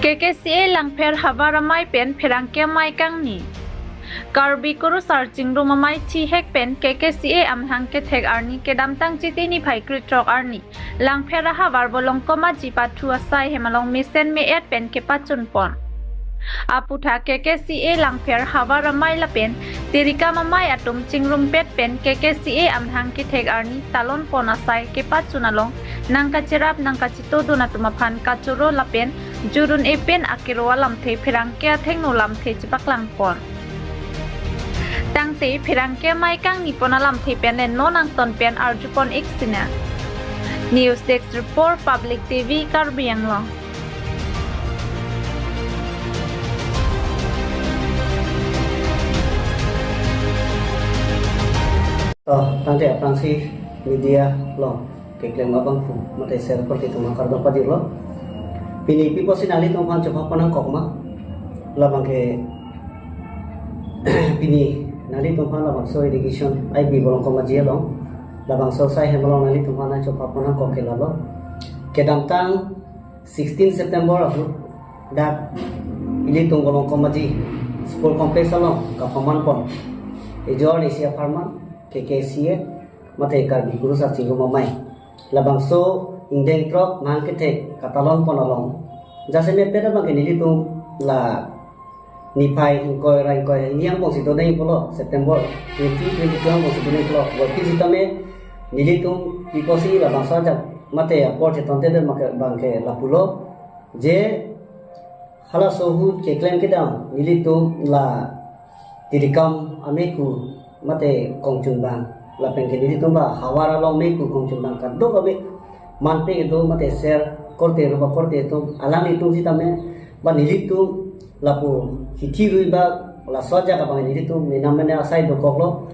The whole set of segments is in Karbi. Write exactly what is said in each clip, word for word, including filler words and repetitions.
K K C A Langpher havar amei pen pherangke amei kangni. Karbi Kurusar Chingrum Amei thihek pen K K C A amahang kethek arni kedamtang Chiti niphai krethrok arni Langpher ahavar Bolongkom Aji pathu asai hem along mesen me-et pen kepachun pon. Aputhak K K C A Langpher havar amei lapen tirikam amei atum chingrumpet pen K K C A amahang kethek arni talon pon asai kepachun along nangkacherap nangkachitodun atum aphan kachoro lapen jurun-e pen akero alamthe pherangke athengno lamthe chepaklang pon. Tangte pherangke amei kangni pon alamthe pen non angton pen arju pon ik sinang. News Desk Report, Public T V, Karbi Anglong. To, tangte aphrangsi media along keklem abangphu mate share korte atum kardom pajirlo. Pini pi apotsi nanglitum aphan chopha pon nangkok ma? Labang ke pini nanglitum aphan labangso irrigation I B Bolongkom Aji along, labangso asai hem along nanglitum aphan nangchopha pon nangkok ke lalo. Kedamtang sixteen September ahut dak ilitum Bolongkom Aji Sport Complex along kapaman pon ejor isi apharman K K C A mate Karbi Kurusar Chingrum Amei, labangso ingdeng throk amahang kethek katalon pon along jasemet pen abang ke nelitum la niphai ingkoi ra ingkoi hini angbongsi dodeng pulo, September twenty twenty-two angbongsi dodeng pulo. Puvoiphit sitame nelitum pi apotsi labangso ajat mate apor chetonte det abang ke lapulo, je halaso ahut keklem kedam nelitum la tirikam amei ku mate kongchunbang lapen ke nelitum ba havar along amei ku kongchunbang kadokave manpeng kedo mate share korte ruba korte atum alanglitum sitame ba nelitum lapu hithi rui ba laso ajat abang nelitum mena mena asai dokoklo.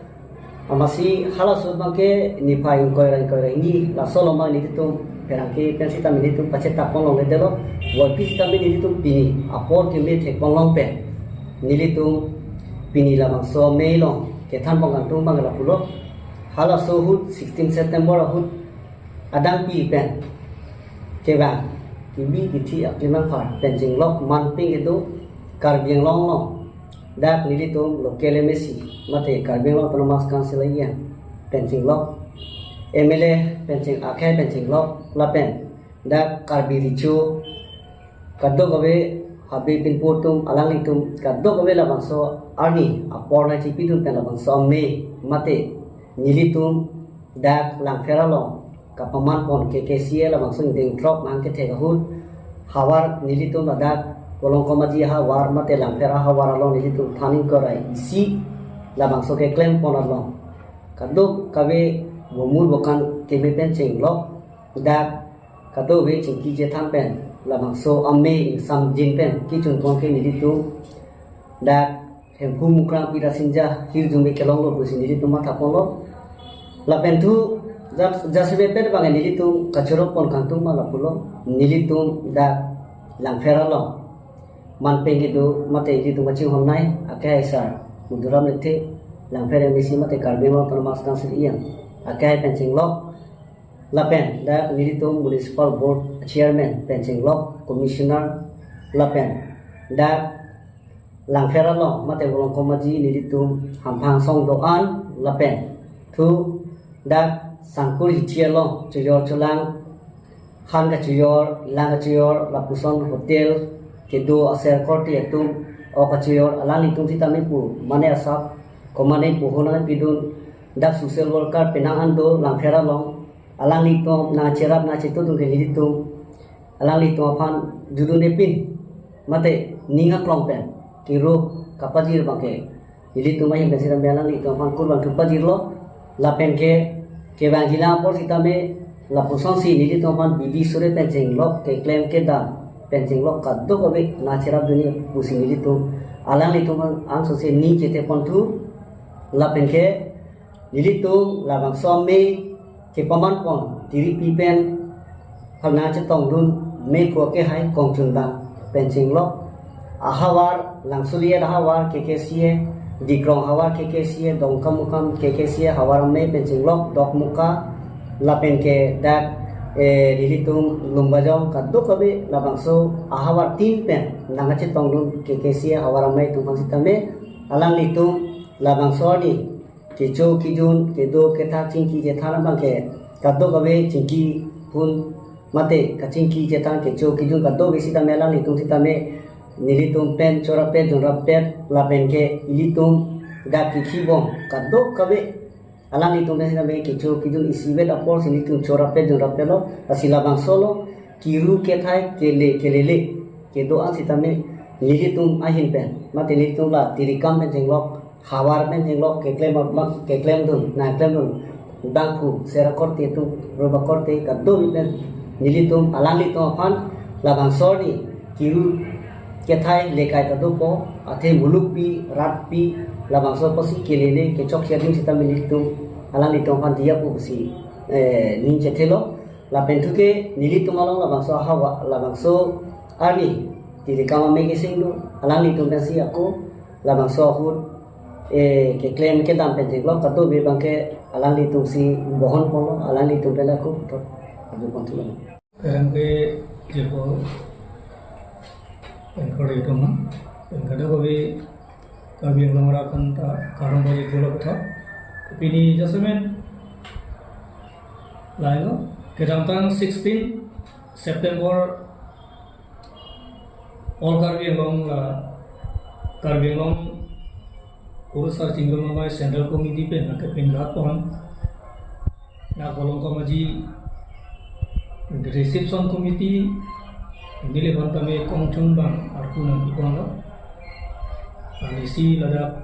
Amatsi halaso ahut abang ke niphai ingkoi ra ingkoi ra hini laso along abang nelitum pherangke pen sitame nelitum pachetak pon longledetlo. Puvoiphit sitame nelitum pini apor keme thek pon long pen nelitum pini labangso amei along kethan pon kangtung abang lapulo. Halaso ahut sixteen September ahut adang pi pen kevang kebi kethe aklimang phar pen chenglok manpeng kedo Karbi Anglong along dak nelitum local M A C mate Karbi Anglong Autonomous Council A M pen chenglok, M L A pen cheng akhei pen chenglok lapen dak Karbi Recho kadokave Habe Pinpo atum alanglitum kadokave labangso arni apor nangchipidun pen labangso amei mate nelitum dak Langpher along kapaman pon K K C A labangso ingdeng throk amahang kethek ahut havar nelitum ladak Bolongkom Aji havar mate Langpher havar along nelitum than ingkoi ra isi labangso keklem pon along kadokave bomur bokan keme pen chenglok dak kadokave chingki chethan pen labangso amei ingsamjin pen kechun pon ke nelitum dak Hemphu Mukrang Pira Sinja hirjume kelonglo pusi nelitum matha ponlo. Lapen thu jas- jasemet pen abang nelitum kachoro pon kangtung ma lapulo, nelitum dak Langpher along manpeng kedo mate nelitum kachinghon nei akhei sar Madhuram Lekthe, Langpher M A C mate Karbi Anglong Autonomous Council A M akhei pen chenglok. Lapen dak nelitum Municipal Board Chairman pen chenglok, Commissioner lapen dak Langpher along mate Bolongkom Aji nelitum hamphang song do-an lapen thu dak Sangkur hithi along chojor cholang, han kachojor, lang kachojor, lapuson hotel kedo aser korte atum ok kachojor alanglitum sitame pu mane asap komane pu honang pidun dak social worker penang an do Langpher along alanglitum nangcherap nangchitodun ke nelitum alanglitum aphan judun epin mate ning aklong pen kero kapajir abang ke nelitum ahin pen sitame alanglitum aphan kurvangthu pajirlo. Lapen ke kevangjilang apor sitame lapusonsi nelitum aphan bidi sore pen chenglok keklem kedam pen chenglok kadokave nangcherapdunji pusi nelitum alanglitum an ansose ning chethe ponthu. Lapen ke nelitum labangso amei kepaman pon tiripi pen phalna chetongdun mei ku akehai kongchunbang pen chenglok ahavar Langsoliet ahavar K K C A, Dikrong havar K K C A, Dongkamukam K K C A havar amei pen chenglok Dokmoka lapen ke dak Eh, nelitum Lumbajong kadokave labangso ahavar tin pen nangkachetongdun K K C havar amei atum aphan sitame, alanglitum labangso arni kecho kejun, kedo kethak, chingki chethan abangke kadokave, chingki phun mate kachingki chethan, kecho kejun kadokave sitame alanglitum sitame nelitum pen chorapet junrapet lapen ke ilitum dak kikhibom kadokave alanglitum pen sitame kecho kejun isivet apor si nelitum chorapet junrapetlo, lasi labangso lo kiru kethai kele kelele kedo-an sitame nelitum ahin pen mate nelitum la tirikam pen chenglok, havar pen chenglok keklem abang keklemdun, nangklemdun, bangphu sera korte atum, roba korte kadokave pen nelitum alanglitum aphan labangso arni kiru kethai lekai kadopo, athe mulukpi ratpi labangso apotsi kelele kechok si adim sitame nelitum alanglitum aphan diya pu pusi, eh, ning chethelo. Lapen thuke nelitum along labangso ahavar, labangso arni tirikam amei keseng do, alanglitum pensi ako labangso ahut, eh, keklem kedam pen chenglok kadokave abangke alanglitum si bohon ponlo, alanglitum pen ako puthot adu pon thulo. Kerang ke jepo enkor itu mah, dan kadokave Karbi Anglong arat aphan ta karong bagi pulo kutha. Pini jasemen lailo, kedamtang sixteen September, All Karbi Anglong la Karbi Anglong Kurusar Chingrum Amei Central Committee pen nangkepinrat pon, na kolong komaji reception committee neliphan tame kongchun bang arpu nangkeponlo. Anisi ladak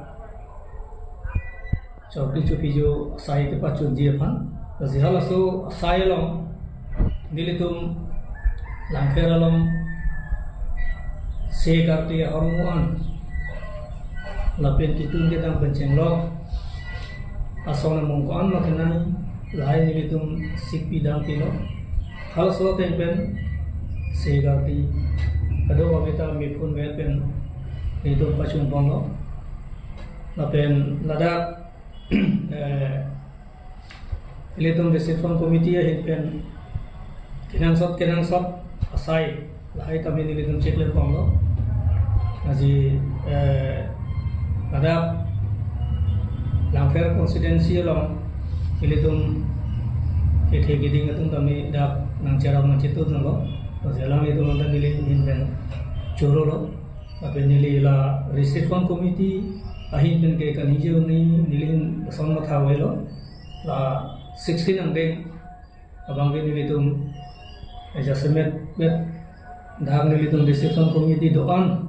chokri chopi jo asai kepachunji aphan. Lasi halaso asai along nelitum Langpher along Segarti ahormu an lapen ketun kedam pen chenglok ason among ko-an ma kenai, lahai nelitum sikpi dam pilo. Halaso ateng pen Segarti kadokave ta mephun vet pen nelitum pachun ponlo. Lapen ladak, eh, ilitum reception committee ahin pen kenangsot kenangsot asai lahai tame nelitum cheklem ponlo. Lasi, eh, ladak Langpher constituency along ilitum kethe keding atum tame dak nangcherap nangchetudunlo. Lasi alanglitum anta neli ahin pen chorolo. Lapen neli la reception committee ahin pen ke kaningje arni neli ahin ason matha avelo. La sixteen angdeng abangke nelitum, eh, jasemet bet dak nelitum reception committee do-an,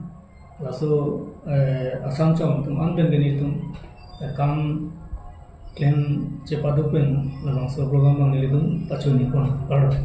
laso, eh, asangchong atum an pen ke nelitum, eh, kam klem chepaduk pen labangso program abang nelitum pachun-i pon. Kardom.